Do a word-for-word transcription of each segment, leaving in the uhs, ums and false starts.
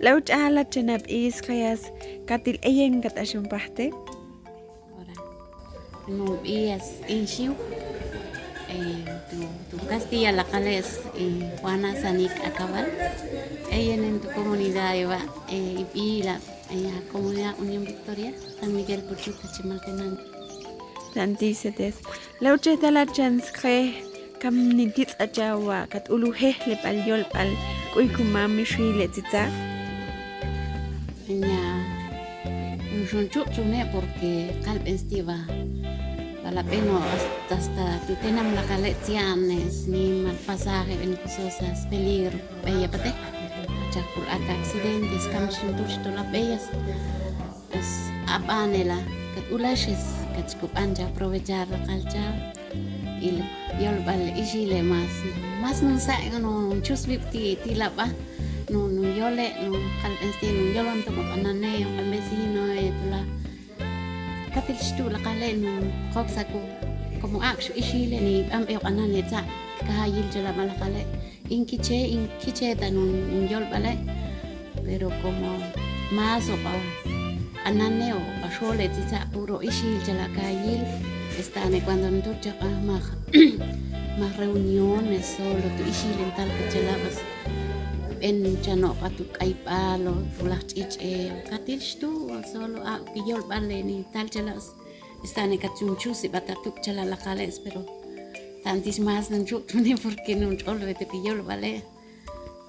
Law ch'alat chan ab'i skeas, katil eyen kat'ax un pajte. Ora. Nub'i as in xiw. Eh, tu, tu Castilla la kale's, eh, Juana Sanik Acabal. Eyen en tu comunidad eva, eh, ib'i la, eh, comunidad Unión Victoria, San Miguel Puchuta, Chimaltenango. Tanti setes. Law ch'alat chan skeas, kam nititz'achawa kat ulu jejleb'al yolb'al k'uy kumam ixil le tzitza. Nya, nxun chub' chune porque kalb'en sti' ba, ba la b'eno hasta, hasta tu tenam la kale' tzianes, ni mal pasaje, b'en cosas peligro b'eya pate. Chaj kul ak accidentes, kam xin tuch to la b'eyas. Pues, ab'anela, kat ulaxes, kat kub'an cha aprovechar la kal cha. Il yolb'al ixile mas, mas nun sa' nun chus wib' ti', ti' lab'a, nun, nun yole, nun kalb'en sti', nun yolon to ma q'anane, q'an vecino, eh, tu la. Katil xtu' la kale', nun joksa ku, como ak'x ixile, ni b'an b'e q'anane tza', kajayil cha lab'a la kale'. In kiche, in kiche ta nun, nun yolb'ale', pero como mas oq'a q'anane oq'a xole tzitza' puro ixil cha la kayil, estane cuando ntuch chaq'a maj, maj reuniones solo tu ixil in tal ka cha lab'as, b'en cha noq'a tu k'ayb'al o tu laj ch'ich'e, katil xtu' solo a' ki yolb'ale ni tal cha lab'as, estane ka chun chusib'a ta tuk' cha la la kale's, pero tantis mas nun chub' chune porque nun ch'olbe tu ki yolb'ale'.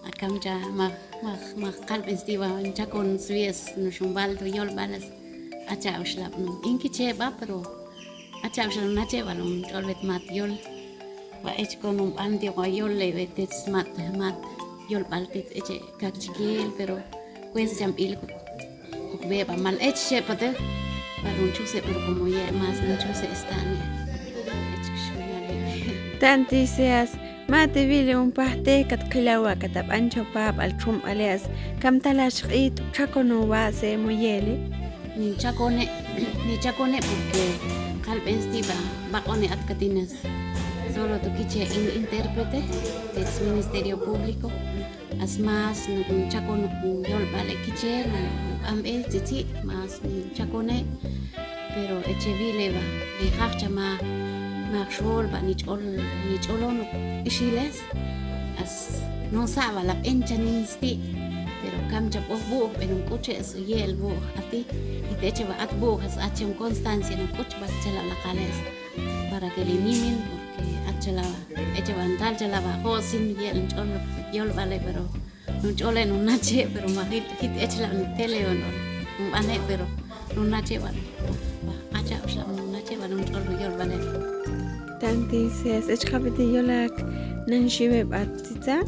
Akam cha maj, maj, maj kalb'en sti' ba, nchakon swi'es, nuxunb'al tu yolb'ales, acha'oxlab', in kicheb'a, pero acha'oxlab' nacheb'al, un ch'olb'et mat yol, ba echkon un b'an ti' ba yol, le be tech mat, mat yolb'al tech eche kak chikel, pero pues chamb'il Ukb'eb'a mal ech xepate, bal un chuse, pero como ye' mas nun chuse estane. Ech kxunale. Tanti seas, ma te wile un pajte kat kilawa kat ab'an chopab'al txumb'aleas, kam talax q'it chakon un wase moyele. Ni chakone, ni chakone porque kalb'en sti' ba, baq'one at katines. Solo tu kiche in intérprete, es Ministerio Público. As mas nchakon yolb'ale' kiche, b'anb'e tzitzi, mas nchakone, pero eche wile ba, le jajcha ma, ma xol ba nich'ol, nich'olon ixiles, as nunsa' ba la b'en chanin sti', pero kam cha b'oj wu'j, pero nk'uche as ye'el wu'j ati, y te eche ba at wu'j as ache un constancia, nk'uch ba chala' la kales. Para que li nimin, porque at chala, eche ba ntal chala ba jo'sin ye'el nch'ol yolb'ale', pero nun ch'ole nun nache', pero ma jit, jit ech la nun tele o nun b'ane', pero nun nache' ba, ba acha' xa nun nache' ba nun ch'ol yolb'ale'. Tanti seas, ech jab'ete yolak nan xiweb'at tzitza.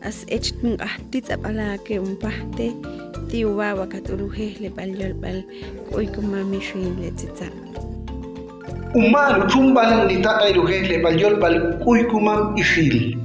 As ech nq'aj titz'ab'alake un pajte ti' uwa wa kat ulu jejleb'al yolb'al k'uy kumam ixil le tzitza. Uma'n utxumb'al nitaq'ay ulu jejleb'al yolb'al k'uy kumam ixil.